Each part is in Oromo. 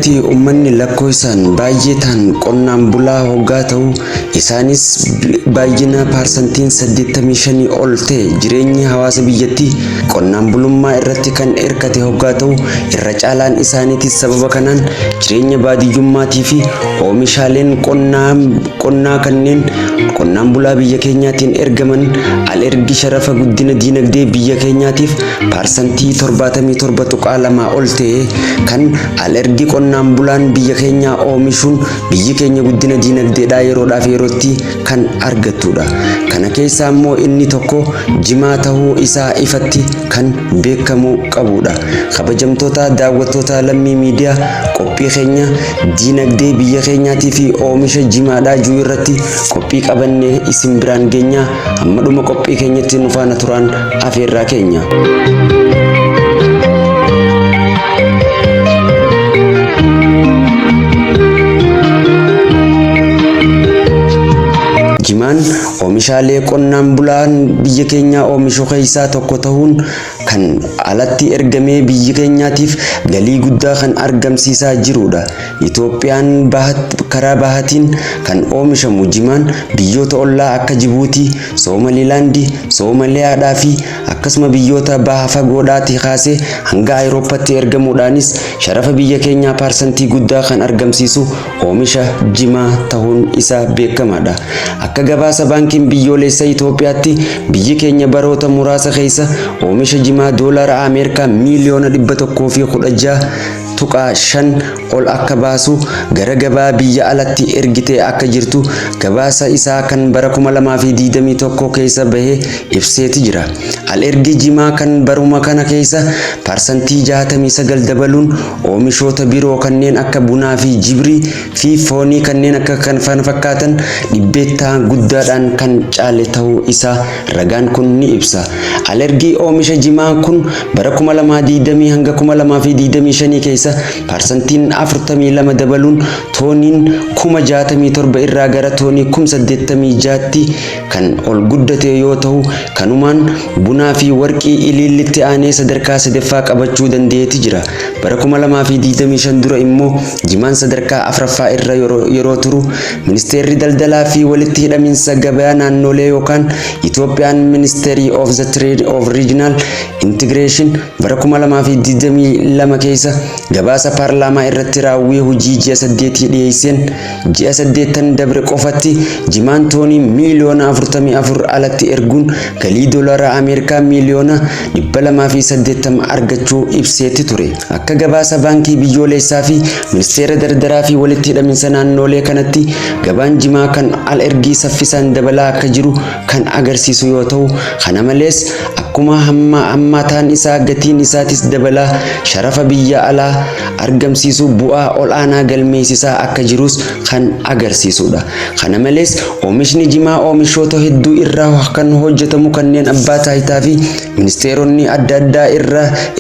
keenyatti uummanni lakkoofsaan baay'ee ta'an qonnaan bulaa hoggaa ta'u, isaanis baay'ina paarsantiin 85 ol ta'e jireenyi hawaasa biyyattii qonnaan bulummaa irratti kan hirkate hoggaa ta'u, irra caalaan isaaniitis sababa kanaan jireenya baadiyyummaatii fi oomishaaleen qonnaa kanneen qonnaan bulaa biyya keenyaatiin ergaman al-ergi sharafa guddina diinagdee biyya keenyaatiif paarsantii 77.2 ol ta'e kan al-ergi qonnaan bulaan biyya keenyaa oomishuun biyyi keenya guddina diinagdeedhaa yeroodhaaf yerootti kan argattudha. Kana keessaa immoo inni tokko jimaa ta'uu isaa ifatti kan beekamuu qabudha. Kabajamtoota daawwattoota Lammii Miidiyaa, qophii keenya diinagdee biyya keenyaatii fi oomisha jimaadhaa jiru irratti qophii qabannee isin biraan geenyaa, hamma dhuma qophii keenyatti nu faana turaan afeerraa keenya. Jimaan oomishaalee qonnaan bulaan biyya keenyaa oomishu keessaa tokko ta'uun kan alatti ergamee biyya keenyaatiif galii guddaa kan argamsiisaa jirudha. Itoophiyaan karaa bahatiin kan oomishamu jimaan biyyoota ollaa akka Jibuutii, Soomalilaandi, Soomaliyaadhaa fi akkasuma biyyoota baha fagoodhaatii kaasee hanga Awurooppaatti ergamuudhaanis sharafa biyya keenyaa paarsantii guddaa kan argamsiisu oomisha jimaa ta'uun isaa beekamaadha. Akka gabaasa Baankiin Biyyoolessa Itoophiyaatti, biyyi keenya baroota muraasa keessa oomisha jimaa doolaara Ameerikaa miiliyoona 116.5 ol akka baasu gara gabaa biyya alatti ergitee akka jirtu gabaasa isaa kan bara 2021 keessa bahee ibseeti jira. Al-ergi jimaa kan baruma kana keessa paarsantii 69 dabaluun oomishoota biroo kanneen akka bunaa fi jibrii fi foonii kanneen akka kan fakkaatan dhibbeettaa guddaadhaan kan caale ta'uu isaa ragaan kun ni ibsa. Al-ergi oomisha jimaa kun bara 2020 hanga 2025 keessa paarsantiin 42 dabaluun tooniin 67,000 irraa gara toonii 86,000tti kan ol guddate yoo ta'u, kanumaan bunaa fi warqii iliillitti aanee sadarkaa sadaffaa qabachuu danda'eeti jira. Bara 2025 dura immoo jimaan sadarkaa afraffaa irra yeroo turu, Ministeerri Daldalaa fi Walitti Hidhaminsa Gabayaa Naannolee yookaan Itoophiyaan Ministry of the Trade of Regional Integration bara 2022 keessa gabaasa paarlaamaa irratti raawwii hojii ji'a 8 dhiyeesseen, ji'a 8 dabre qofatti jimaan toonii miiliyoona 44 alatti erguun galii doolaara Ameerikaa miiliyoona 280 argachuu ibseetti ture. Akka gabaasa Baankii Biyyoolessaa fi Ministeera Daldalaa fi Walitti Hidhaminsa Naannolee kanatti, gabaan jimaa kan al ergii saffisaan dabalaa akka jiru kan agarsiisu yoo ta'u, kana malees akkuma hamma hammaataan isaa gatiin isaatis dabalaa sharafa biyya alaa argamsiisu bu'aa ol'aanaa galmeessisaa akka jirus kan agarsiisudha. Kana malees oomishni jimaa oomishoota hedduu irraa kan hojjetamu kanneen abbaa taayitaa fi ministeeronni adda addaa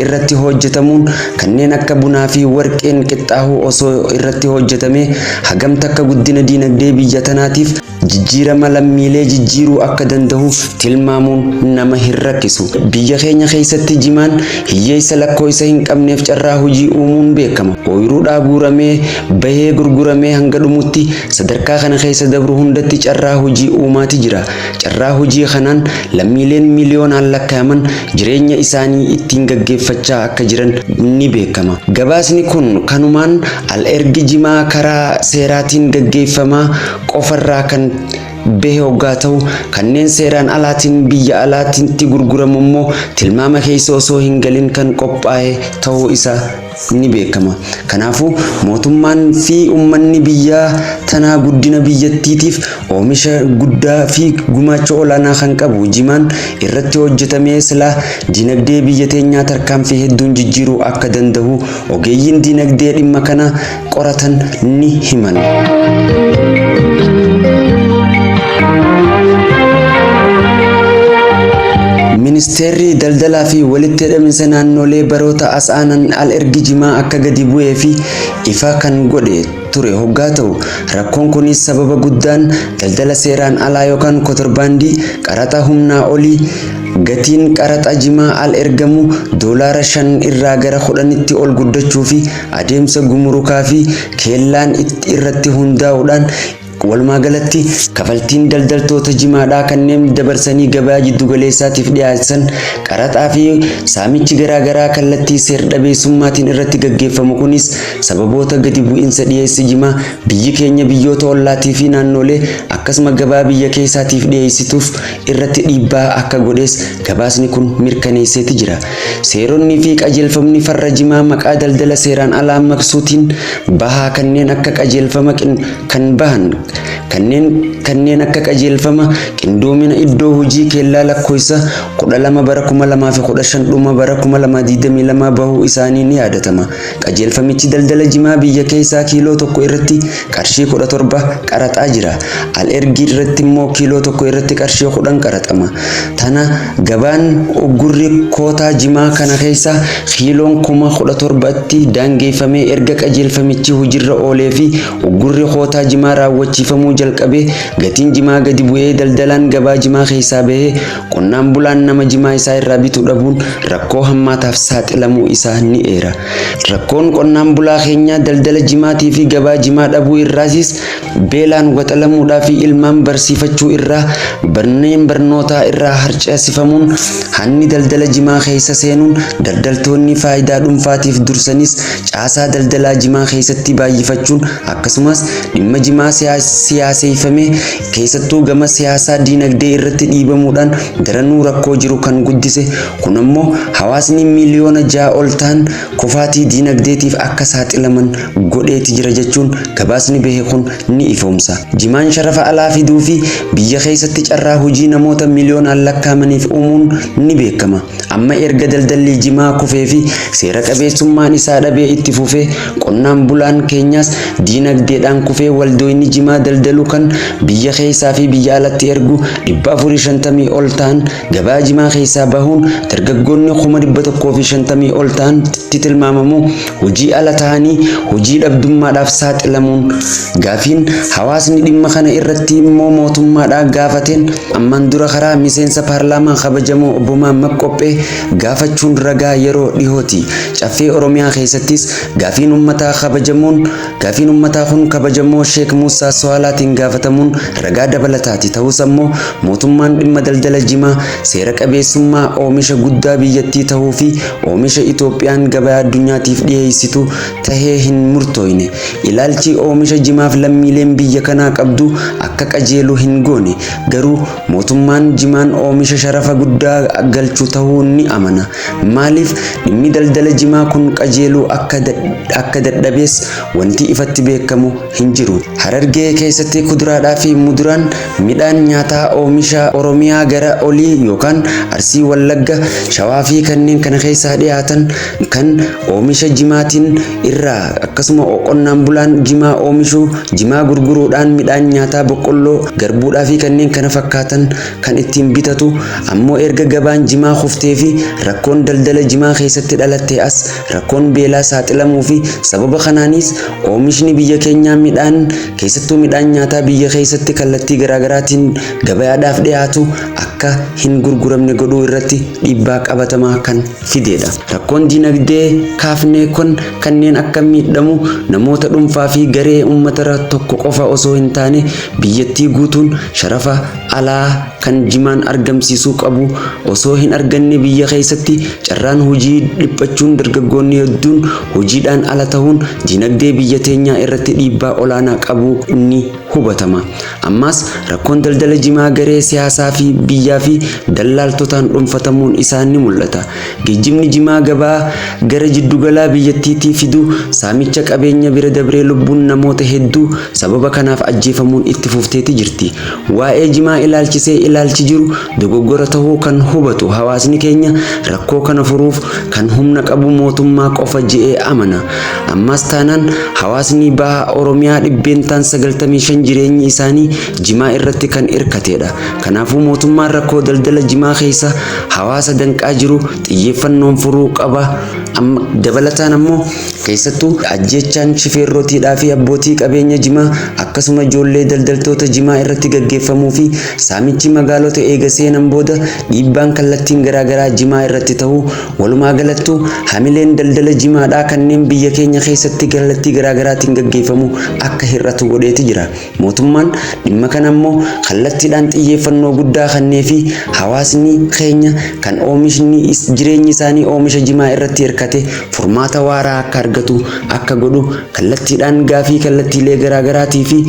irratti hojjetamuun kanneen akka bunaa fi warqeen qixxaahuu osoo irratti hojjetame hagam takka guddina diinagdee biyya tanaatiif jijjiirama lammiilee jijjiiruu akka danda'u tilmaamuun nama hin rakkisu. Biyya keenya keessatti jimaan hiyyeessa lakkoofsa hin qabneef carraa hojii uumuun beekama. Ooyiruudhaa guuramee bahee gurguramee hanga dhumutti sadarkaa kana keessa dabru hundatti carraa hojii uumaati jira. Carraa hojii kanaan lammiileen miiliyoonaan lakkaa'aman jireenya isaanii ittiin gaggeeffachaa akka jiran ni beekama. Gabaasni kun kanumaan al-ergi jimaa karaa seeraatiin gaggeeffamaa qofarraa kan bahe hoggaa ta'u, kanneen seeraan alaatiin biyya alaatiitti gurguramu immoo tilmaama keessa osoo hin galin kan qophaa'e ta'uu isaa ni beekama. Kanaafuu mootummaan fi uummanni biyya tanaa guddina biyyattiitiif oomisha guddaa fi gumaacha olaanaa kan qabu jimaan irratti hojjetamee silaa dinagdee biyya teenyaa tarkaanfii hedduun jijjiiruu akka danda'u ogeeyyiin dinagdee dhimma kana qoratan ni himan. Ministeerri Daldalaa fi Walitti Hidhaminsa Naannolee baroota as aanan al ergi jimaa akka gadi bu'ee fi ifa kan godhe ture hoggaa ta'u, rakkoon kunis sababa guddaan daldala seeraan alaa yookaan kotorbaandii, qaraxa humnaa olii, Gatiin qaraxa jimaa al ergamu doolaara 5 irraa gara 10tti ol guddachuu fi adeemsa gumurukaa fi keellaan irratti hundaa'uudhaan walumaa galatti kafaltiin daldaltoota jimaadhaa kanneen dabarsanii gabaa jiddugaleessaatiif dhiyaatan qaraxaa fi saamichi garaagaraa kallattii seer-dhabeessummaatiin irratti gaggeeffamu kunis sababoota gadi bu'iinsa dhiyeessi jimaa biyyi keenya biyyoota ollaatii fi naannolee akkasuma gabaa biyya keessaatiif dhiyeessituuf irratti dhiibbaa akka godhes gabaasni kun mirkaneesseeti jira. Seeronni fi qajeelfamni farra jimaa maqaa daldala seeraan alaa maqsuutiin bahaa kanneen akka qajeelfama kan bahan kanneen akka qajeelfama qindoomina iddoo hojii kellaa lakkoofsa 12 bara 2015 dhuma bara 2022 bahuu isaanii ni yaadatama. Qajeelfamichi daldala jimaa biyya keessaa kiiloo tokko irratti qarshii 17 qaraxaa jira. Al ergii irratti immoo kiiloo tokko irratti qarshii 10 qaraxama. Tana gabaan uggurri kootaa jimaa kana keessa kiiloon 17,000tti daangeffamee erga qajeelfamichi hojiirra oolee fi uggurri kootaa jimaa raawwachiifamuu jalqabee gatiin jimaa gadi bu'ee daldalaan gabaa jimaa keessaa bahee qonnaan bulaan nama jimaa isaa irraa bitu dhabuun rakkoo hammaataaf saaxilamuu isaa ni eera. Rakkoon qonnaan bulaa keenyaa daldala jimaatii fi gabaa jimaa dhabuu irraasis beelaan waxalamuudhaa fi ilmaan barsiifachuu irraa barneen barnootaa irraa harcaasifamuun hanni daldala jimaa keessa seenuun daldaltoonni faayidaa dhuunfaatiif dursanis caasaa daldalaa jimaa keessatti baay'ifachuun akkasumas dhimma jimaa siyaaseeffamee keessattuu gama siyaasaa diinagdee irratti dhiibamuudhaan daranuu rakkoo jiru kan guddise kun ammoo hawaasni miiliyoona 6 ol ta'an kufaatii diinagdeetiif akka saaxilaman godheeti jira jechuun gabaasni bahe kun ni ifoomsa. Jimaan sharafa alaa fiduu fi biyya keessatti carraa hojii namoota miiliyoonaan lakkaa'amaniif uumuun ni beekama. Amma erga daldalli jimaa kufee fi seera qabeessummaan isaa dhabee itti fufee qonnaan bulaan keenyaas diinagdeedhaan kufee waldoonni jimaa daldalu kan biyya keessaa fi biyya alatti ergu 450 ol ta'an gabaa jimaa keessaa bahuun dargaggoonni 150,000 ol ta'an tilmaamamu hojii ala ta'anii hojii dhabdummaadhaaf saaxilamuun gaafiin hawaasni dhimma kana irratti immoo mootummaadhaan gaafateen ammaan dura karaa miseensa paarlaamaa kabajamoo obbo Mahammad Qophee gaafachuun ragaa yeroo dhihooti. Caffee Oromiyaa keessattis gaafiin uummataa kabajamuun gaafiin uummataa kun kabajamoo Sheek Muusaa So'aalaatiin gaafatamuun ragaa dabalataati. Ta'us ammoo mootummaan dhimma daldala jimaa seera qabeessummaa oomisha guddaa biyyattii ta'uu fi oomisha Itoophiyaan gabaa addunyaatiif dhiyeessitu tahee hin murtooyne. Ilaalchi oomisha jimaaf lammiileen biyya kanaa qabdu akka qajeelu hin goone. Garuu mootummaan jimaan oomisha sharafa guddaa galchu ta'uu ni amana. Maaliif dhimmi daldala jimaa kun qajeeluu akka dadhabees wanti ifatti beekamu hin jiru. Harargee keessatti kuduraadhaa fi muduraan midhaan nyaataa oomisha Oromiyaa gara olii yookaan Arsii, Wallagga, Shawaa fi kanneen kana keessaa dhiyaatan kan oomisha jimaatiin irraa akkasuma qonnaan bulaan jimaa oomishu jimaa gurguruudhaan midhaan nyaataa boqqolloo, garbuudhaa fi kanneen kana fakkaatan kan ittiin bitatu ammoo erga gabaan jimaa kuftee fi rakkoon daldala jimaa keessatti dhalatte as rakkoon beelaa saaxilamuu fi sababa kanaanis oomishni biyya keenyaa midhaan keessattuu midhaan nyaataa biyya keessatti kallattii garaagaraatiin gabaadhaaf dhiyaatu akka hin gurguramne godhuu irratti dhiibbaa qabatamaa kan fidedha. Rakkoon diinagdee kaafnee kun kanneen akka miidhamu namoota dhuunfaa fi garee uummata tokko qofa osoo hin taane biyyattii guutuun sharafa alaa kan jimaan argamsiisuu qabu osoo hin arganne biyya keessatti carraan hojii dhiphachuun dargaggoonni hedduun hojiidhaan ala ta'uun diinagdee biyya teenyaa irratti dhiibbaa olaanaa qabu ni hubatama. Ammas rakkoon daldala jimaa garee siyaasaa fi biyyaa fi dallaaltotaan dhuunfatamuun isaa ni mul'ata. Geejjibni jimaa gabaa gara jiddugalaa biyyattiitii fidu saamicha qabeenya bira dabree lubbuun namoota hedduu sababa kanaaf ajjeefamuun itti fufteeti jirti. Waa'ee jimaa ilaalchisee ilaalchi jiru dogoggora ta'uu kan hubatu hawaasni keenya rakkoo kana furuuf kan humna qabu mootummaa qofa je'ee amana. Ammas taanaan hawaasni baha Oromiyaa 95% jireenyi isaanii jimaa irratti kan hirkatedha. Kanaafuu mootummaan rakkoo daldala jimaa keessa hawaasa danqaa jiru xiyyeeffannoon furuu qaba. Dabalataan ammoo keessattuu ajjechaan shifeerrotiidhaa fi abbootii qabeenya jimaa akkasuma ijoollee daldaltoota jimaa irratti gaggeeffamuu fi saamichi magaalota eega seenan booda dhiibbaan kallattiin garaagaraa jimaa irratti ta'uu, walumaa galattuu hamileen daldala jimaadhaa kanneen biyya keenya keessatti kallattii garaagaraatiin gaggeeffamu akka hir'atu godheeti jira. Mootummaan dhimma kana immoo kallattiidhaan xiyyeeffannoo guddaa kennee fi hawaasni keenya kan oomishni jireenyi isaanii oomisha jimaa irratti hirkate furmaata waaraa akka argatu akka godhu kallattiidhaan gaafii kallattiilee garaagaraatii fi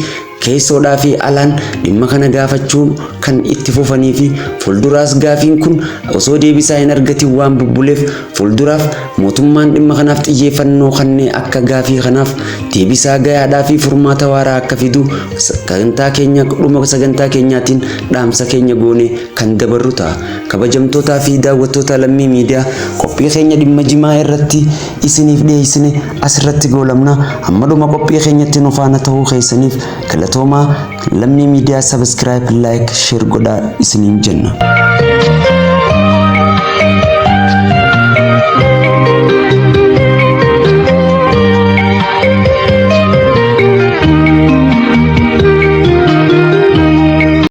keessoodhaa fi alaan dhimma kana gaafachuu kan itti fufanii fi fuulduraas gaafiin kun osoo deebisaa hin argatin waan bubbuleef, fuulduraaf mootummaan dhimma kanaaf xiyyeeffannoo kennee akka gaafii kanaaf deebisaa gayaadhaa fi furmaata waaraa akka fidu sagantaa keenya dhuma sagantaa keenyaatiin dhaamsa keenya goone kan dabarru ta'a. Kabajamtootaa fi daawwattoota Lammii Miidiyaa, qophii keenya dhimma jimaa irratti isiniif dhiyeessine asirratti goolabna. Hamma dhuma qophii keenyatti nu faana ta'uu keessaniif galatoomaa. Lammii Miidiyaa subscribe, like, share godhaa isiniin jenna.